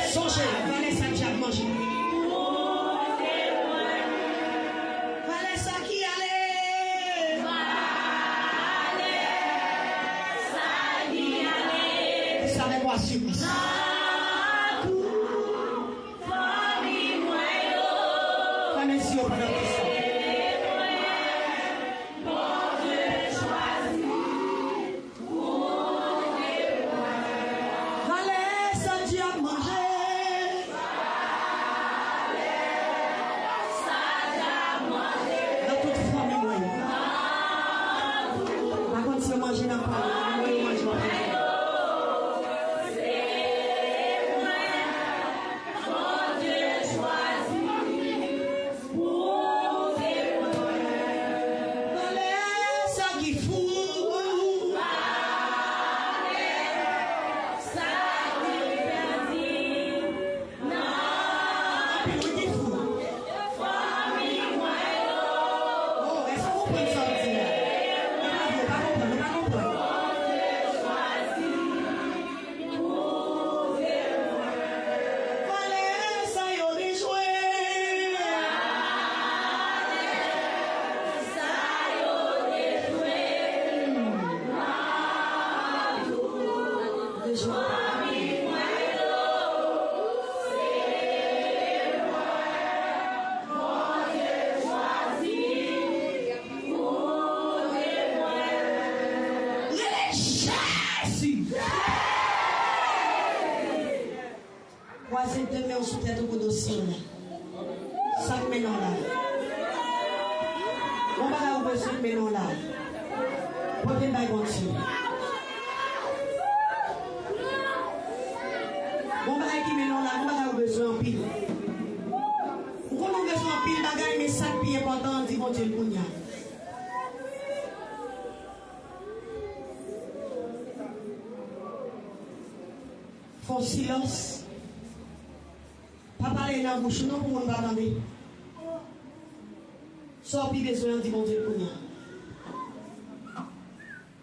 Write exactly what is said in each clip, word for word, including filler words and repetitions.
Sonje, valè sa dyab manje. Valè sa ki ale. Sa ki ale. Sa avèk asirans. Fèmen zye w pandan tout sa. Valè sa dyab manje. Nan tout fanmi mwen yo. Pa konn si yo manje nan kò yo, men mwen yo manje. Valè sa ki fou. Valè sa ki pèdi. Nan anpil wi ki fou. Fanmi mwen yo. Oh, èske w konprann sa m di a? Ou pa vle, ou pa konprann, ou pa konprann. Valè sa yo dejwe. Sa yo dejwe. Dejwe. Rele Jezi! Kwaze de men w sou tèt ou pou dosye w la. Sa k mennen w la? Gon bagay ou bezwen k mennen w la. Pote l bay Bondye. Gon bagay ki mennen w la, gon bagay ou bezwen anpil. Ou konnen ou bezwen anpil bagay, men sa k pi enpòtan an, di Bondye l kounye a. Fè w silans. Pa pale nan bouch ou non pou moun pa tande. Sa w pi bezwen an, di Bondye l kounye a.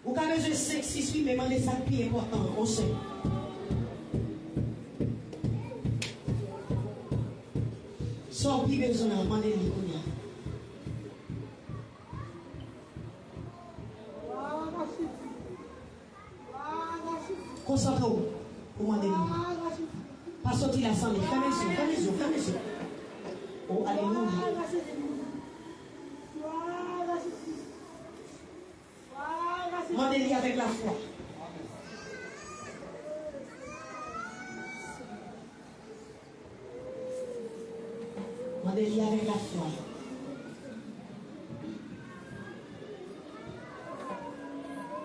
Ou ka bezwen senk, sis wi, men mande sa k pi enpòtan an, on sèl. Sa w pi bezwen an, mande li kounye a. Konsantre w pou mande li. Pa soti la san li. Fèmen zye w, fèmen zye w, fèmen zye w. Oh, alelouya. Mande li avèk lafwa. Mande li avèk lafwa.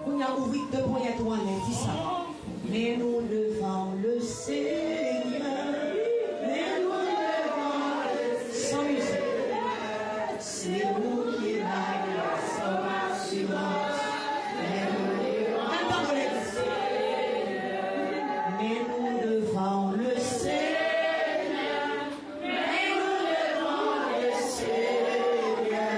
Kounye a, ouvri de ponyèt ou anlè, di sa. Men nou devan le Senyè. Men nou devan le Senyè. San mizik. Se ou ki bay lèzòm asirans. Men nou devan le Senyè. Men nou devan le Senyè. Men nou devan le Senyè.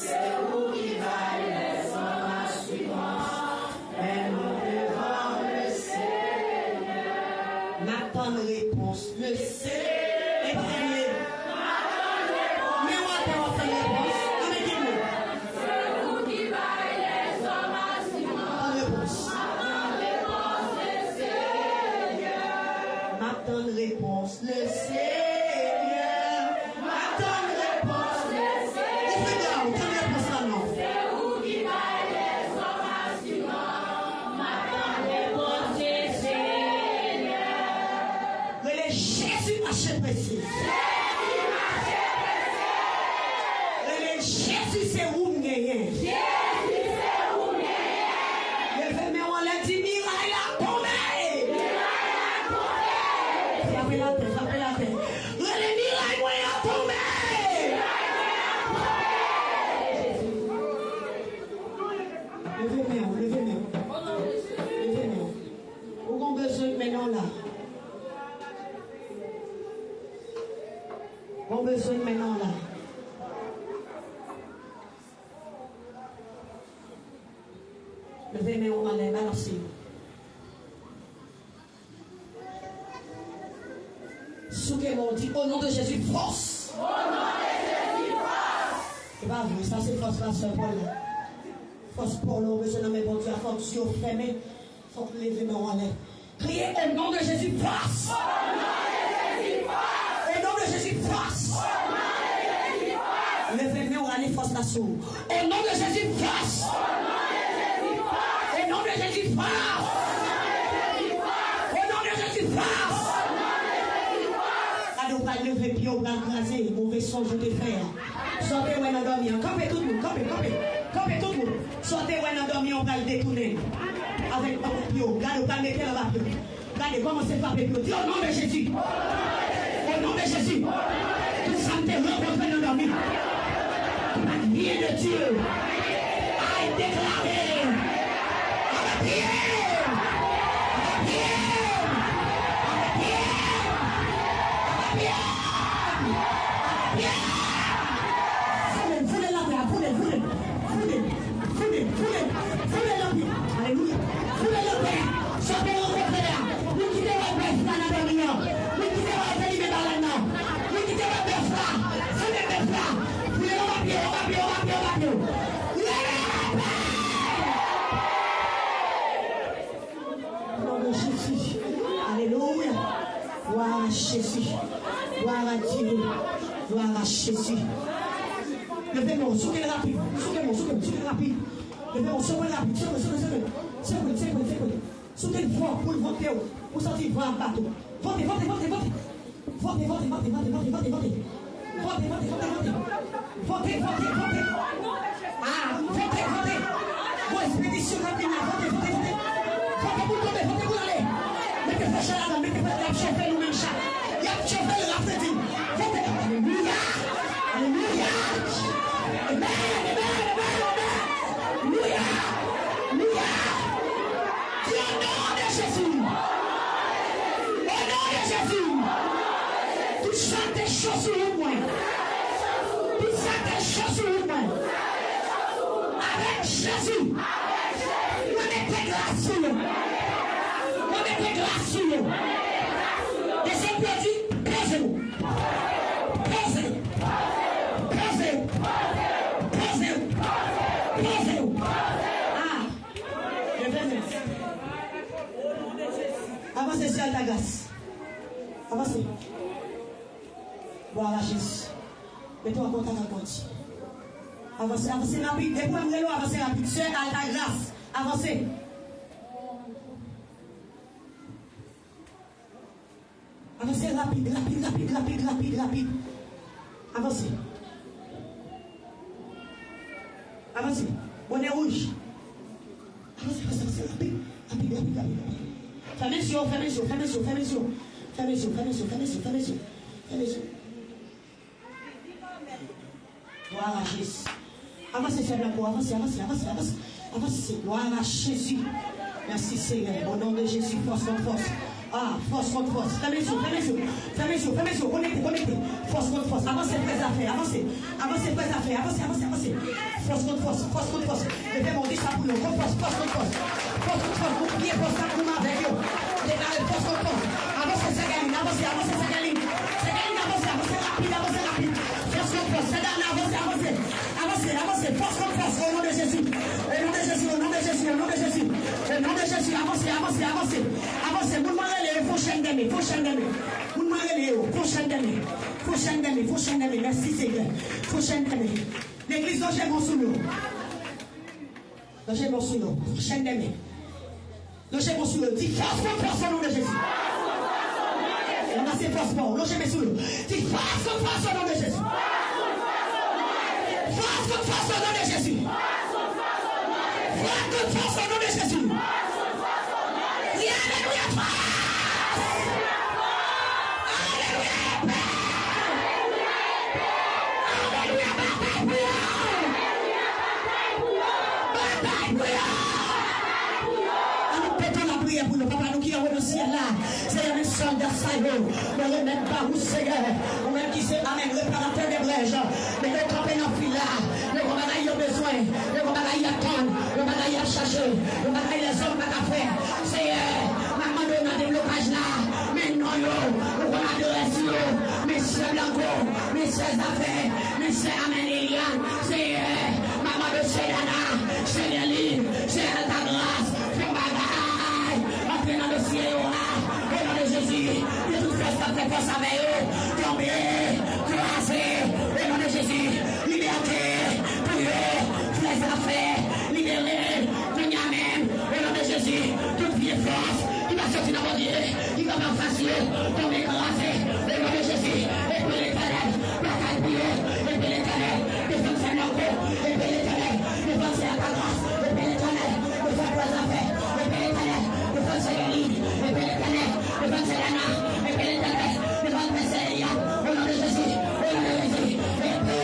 Se ou ki bay lèzòm asirans. Men nou devan le Senyè. N ap tann repons le Senyè. Epa vre. Men w atè w ap tann repons. Anben ki moun? Tann repons. M ap tann repons le Senyè. M ap tann repons le Senyè. Ou fè bra w, tann repons la non. Se ou ki bay lèzòm asirans. M ap tann repons le Senyè. Rele Jezi mache prese. Jezi mache prese. Rele Jezi se ou m genyen. Jezi se ou m genyen. Leve men w anlè di miray la tonbe. Miray la tonbe. Frape l atè, frape l atè. Rele miray mwen an tonbe. Miray mwen an tonbe. Leve men w, leve men w. Leve men w. Ou gon bezwen k mennen w la. Gon bezwen k mennen w la. Leve men w anlè, balanse yo. Souke men w, di, "O non de Jezi, fòs!" O non de Jezi, fòs! E pa vre, sa se fòs pastè Pòl la. Fòs Pòl ou bezwen nan men Bondye a, fòk zye w fèmen, fòk leve men w anlè. Kriye, "O non de Jezi, fòs!" O non de Jezi, fòs! O non de Jezi, fòs! O non de Jezi, fòs! Leve men w, rale fòs la sou ou. O non de Jezi, fòs! O non de Jezi, fòs! O non de Jezi, fòs! O non de Jezi, fòs! O non de Jezi, fòs! O non de Jezi, fòs! Gade, ou pral leve pye, ou pral kraze move sonj ou te fè a. Sa w te wè nan dòmi an. Kanpe tout moun, kanpe, kanpe, kanpe tout moun. Sa w te wè nan dòmi an, ou pral detounen avèk pye w. Gade, ou pral mete l anba pye w. Gade, kòmanse frape pye w. Di, "O non de Jezi. O non de Jezi. Tout sa m te rankontre nan dòmi ki pa t vyen de Dye a deklare." Anba pye! Anba pye! Anba pye! Anba pye! Anba pye! Foule l, foule l atè a, foule l, foule l, foule l, foule l, foule l, foule l anpil. Alelouya. Foule l atè a. Sa w te rankontre a. Moun ki te wè bèf la nan dòmi an. Moun ki te wè te limen balèn nan. Moun ki te wè bèf la. Foule bèf la. Foule l anba pye, anba pye, anba pye, anba pye. Leve atè! O non de Jezi. Alelouya. Glwa a Jezi. Glwa a Dye. Glwa a Jezi. Leve men w, souke l rapid. Souke men w, souke, souke l rapid. Leve men w, sekwe l rapid. Sekwe, sekwe, sekwe. Sekwe, sekwe, sekwe. Souke l fò pou l vante w. Ou santi van ap bat ou. Vante, vante, vante, vante. Vante, vante, vante, vante, vante, vante, vante. Vante, vante, vante, vante. Vante, vante, vante. Ah, vante, vante. Bon, espedisyon k ap vin la. Vante, vante, vante. Vante pou l tonbe, vante pou l ale. Mete fò chay ladan, mete fò, y ap chofe nou menm chay. Y ap chofe l, l ap soti. Vante, alelouya. Alelouya. Amen, amen, amen, amen. Alelouya. Alelouya. Di, "O non de Jezi." O non de Jezi. Tout sa te cho sou wout mwen. Tout sa te cho sou wout mwen. Avèk Jezi. Mwen mete glas sou yo. Mwen mete glas sou yo. Dezyèm pye di, "Poze w." Poze w. Poze w. Poze w. Poze w. Poze w. Ah. Leve men. Avanse, sè Altagras. Avanse. Glwa a Jezi. Mete w an kontak ak Bondye. Avanse, avanse rapid. Depi w wè m rele w, avanse rapid. Sè Altagras, avanse. Avanse rapid, rapid, rapid, rapid, rapid, rapid. Avanse. Avanse. Bonè wouj. Avanse, avanse, avanse, rapid. Rapid, rapid, rapid, rapid. Fèmen zye w, fèmen zye w, fèmen zye w, fèmen zye w. Fèmen zye w, fèmen zye w, fèmen zye w, fèmen zye w. Fèmen zye w. Glwa a Jezi. Avanse, sè Blanco, avanse, avanse, avanse, avanse. Avanse, glwa a Jezi. Mèsi, Senyè. O non de Jezi, fòs kont fòs. Ah, fòs kont fòs. Fèmen zye w, fèmen zye w. Fèmen zye w, fèmen zye w. Konekte, konekte. Fòs kont fòs. Avanse, frè Zafè, avanse. Avanse, frè Zafè. Avanse, avanse, avanse. Fòs kont fòs, fòs kont fòs. Leve men w, di sa pou yo. Kont fòs, fòs kont fòs. Fòs kont fòs. Nou priye fòs la pou nou avèk yo. Deklare fòs kont fòs. Avanse, Sè Gaylin. Avanse, avanse, Sè Gaylin. Sè Gaylin, avanse, avanse rapid, avanse rapid. Fòs kont fòs. Sè Dana, avanse, avanse. Avanse, avanse. Fòs kont fòs. O non de Jezi. O non de Jezi, o non de Jezi, o non de Jezi. O non de Jezi, avanse, avanse, avanse. Avanse. Moun mwen rele yo, fè yon chèn dèmen, fè yon chèn dèmen. Moun mwen rele yo, fè yon chèn dèmen. Fè yon chèn dèmen, fè yon chèn dèmen. Mèsi, Senyè. Fè yon chèn dèmen. Legliz, lonje men w sou nou. Lonje men w sou nou. Fè yon chèn dèmen. Lonje men w sou yo. Di, "Fòs kont fòs, o non de Jezi." Ranmase fòs pa w. Lonje men sou yo. Di, "Fòs kont fòs, o non de Jezi." Fòs kont fòs, o non de Jezi. Fòs kont fòs, o non de Jezi. Kriye alelouya fòs. Alelouya epè. Alelouya, batay pou yo. Batay pou yo. Ann nou pete lapriyè pou yo. Papa nou ki anwo nan syèl la, Senyè, men sòlda sa yo, mwen remèt ba ou, Senyè. Ou menm ki se, amèn, reparatè de brèch. Men yo kanpe nan fil la. Yo gon bagay yo bezwen. Yo gon bagay y ap tann. Yo bagay y ap chache. Yo bagay lèzòm pa ka fè. Senyè, m ap mande w nan deblokaj la. Men non yo. Ou konn adrès yo. Sè Zafè, men sè Amèn Eliane, Senyè, manman de sè Dana, sè Guerline, sè Altagras, fè yon bagay, antre nan dosye yo a, o non de Jezi, ke tout fòs k ap fè fòs avè yo, tonbe, kraze, o non de Jezi, libète pou yo, frè Zafè, libere, kounye a menm, o non de Jezi, tout vye fòs ki pa soti nan Bondye, ki kanpe anfas yo, tonbe kraze, o non de Jezi, epe Letènèl, batay pou yo, epe Letènèl, defann sè Marco, epe Letènèl, defann sè Altagras, epe Letènèl, defann frè Zafè, epe Letènèl, defann sè Guerline, epe Letènèl, defann sè Dana, epe Letènèl, defann frè sè Eliane, o non de Jezi, o non de Jezi, epe,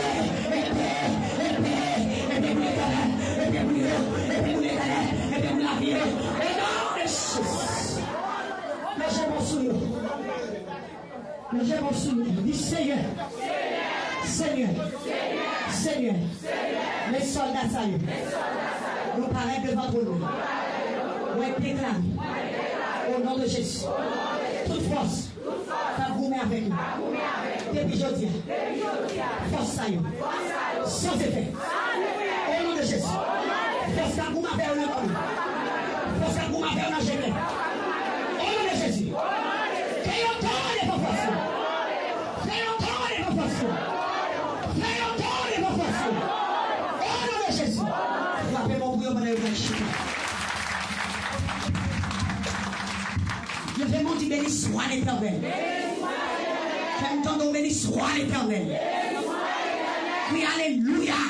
epe, epe, epe pou Letènèl, epe pou yo, epe pou Letènèl, epe pou lavi yo, o non de Jezi. Lonje men w sou yo. Lonje men w sou yo. Di, Senyè. Senyè. Senyè. Men sòlda sa yo. Nou parèt devan twòn ou. Mwen deklare, o non de Jezi, tout fòs k ap goumen avèk nou depi jodi a, fòs sa yo, san efè. O non de Jezi. Fòs k ap goumen avè yo nan kò yo. Fòs k ap goumen avè yo nan jemen. O non de Jezi. Fè yo tonbe devan fòs yo. Fè yo tonbe devan fòs yo. Fè yo tonbe devan fòs yo. O non de Jezi. Frape men w pou yo pandan yo pral chita. Leve men w, di, Beni swa Letènèl. Fè m tande w, Beni swa Letènèl. Kwi, Alelouya.